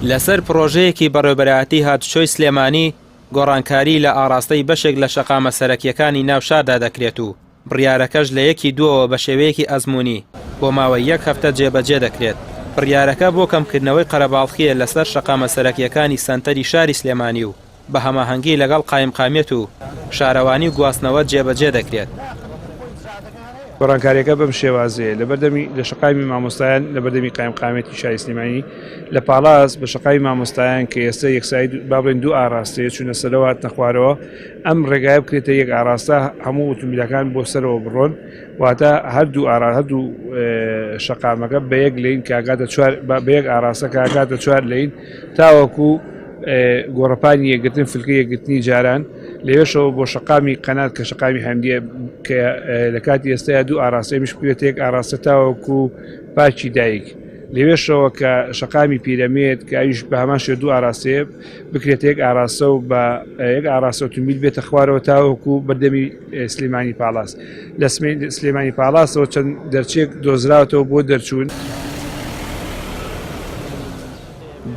لەسەر پڕۆژەیەکی بەڕێوەبەرایەتی هاتوچۆی سلێمانی، گۆڕانکاری لە ئاڕاستەی بەشێک لە شەقامە سەرەکییەکانی ناو شاردا دەکرێت و بڕیارەکەش لە یەکی دووەوە بە شێوەیەکی ئەزموونی بۆ ماوەی یەک هەفتە جێبەجێ دەکرێت. بڕیارەکە بۆ کەمکردنەوەی قەرەباڵخییە لەسەر شەقامە سەرەکییەکانی سەنتەری شاری سلێمانی و بە هەماهەنگی لەگەڵ قایمقامیەت و شارەوانی و گواستنەوە جێبەجێ دەکرێت. گۆڕانکاریەکە بەم شێوازەیە، لەبەردەمی لە شەقامی مامۆستایان لەبەردەمی قایمقامیەتی شاری سلێمانی لە پاڵاس بە شەقامی مامۆستایان کە ئێستا یەکسایی با بڵێن دوو ئاراستەیە چوونە سەرەوە هاتنە خوارەوە ئەم ڕێگایە بکرێتە یەک ئاراستە هەموو ئۆتۆمبیلەکان بۆ سەرەوە بڕۆن واتە هەردوو ئارا هەردوو شەقامەکە بە یەک lane کاگاتە چوار بە یەک ئاراستە کاگاتە چوار lane تاوەکو گۆڕەپانی یەکگرتن فلکە یەکگرتنی جاران لەوێشەوە بۆ شەقامی قەنات کە شەقامی هەندیە کە لە کاتی ئێستایا دوو ئاراستەی مش بکرێتە یەک ئاراستە تاوەکو پارکی دایک لەوێشەوە کە شەقامی پیرەمێرد کە ئەویش بە هەمان شێوە دوو ئاراستەیە بکرێتە یەک ئاراستە و بە یەک ئاراستە ئۆتۆمبیل بێتە خوارەوە تاوەکو بەردەمی سلێمانی پاڵاس لە سلێمانی پاڵاسەوە چەند دەرچێک دۆزراوەتەوە بۆ دەرچوون.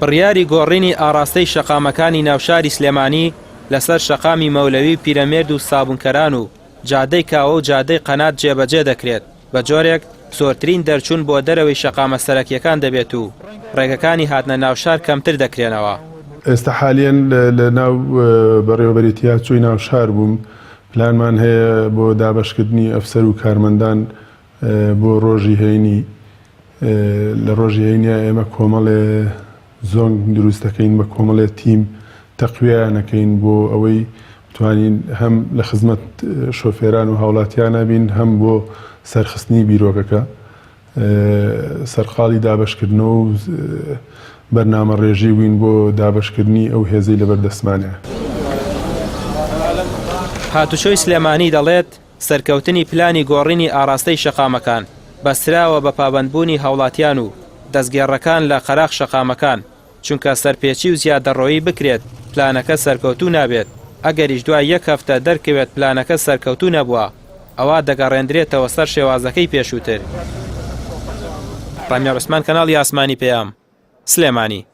بڕیاری گۆڕینی ئاڕاستەی شەقامەکانی ناو شاری سلێمانی لەسەر شەقامی مەولەوی و پیرەمێرد و سابونکەران و جادەی کاوە و جادەی قەنات جێبەجێ دەکرێت، بە جۆرێک زۆرترین دەرچوون بۆ دەرەوەی شەقامە سەرەکییەکان دەبێت و ڕێگەکانی هاتنە ناو شار کەمتر دەکرێنەوە. ئێستا حالیەن لە ناو بەڕێوەبەرێتی هاتوچۆی ناو شار بووم، پلانمان هەیە بۆ دابەشکردنی ئەفسەر و کارمەندان بۆ ڕۆژی هەینی، لە ڕۆژی هەینیا ئێمە کۆمەڵێ زۆنگ دروست دەکەین بە کۆمەڵێ تیم تەقویەیان ئەکەین بۆ ئەوەی بتوانین هەم لە خزمەت شۆفێران و هاوڵاتیانە بین هەم بۆ سەرخستنی بیرۆکەکە سەرقاڵی دابەشکردنەوە و بەرنامە ڕێژی بووین بۆ دابەشکردنی ئەو هێزەی لەبەر دەستمانە. هاتوچۆی سلێمانی دەڵێت، سەرکەوتنی پلانی گۆڕینی ئاڕاستەی شەقامەکان بەستراوە بە پابەندبوونی هاوڵاتیان و دەستگێڕەکان لە قەراخ شەقامەکان، چونکە سەرپێچی و زیادەڕۆیی بکرێت پلانەکە سەرکەوتوو نابێت، ئەگەریش دوای یەک هەفتە دەرکەوێت پلانەکە سەرکەوتوو نەبووە ئەوا دەگەڕێندرێتەوە سەر شێوازەکەی پێشووتر. ڕامیار عوسمان کەناڵی ئاسمانی پەیام، سلێمانی.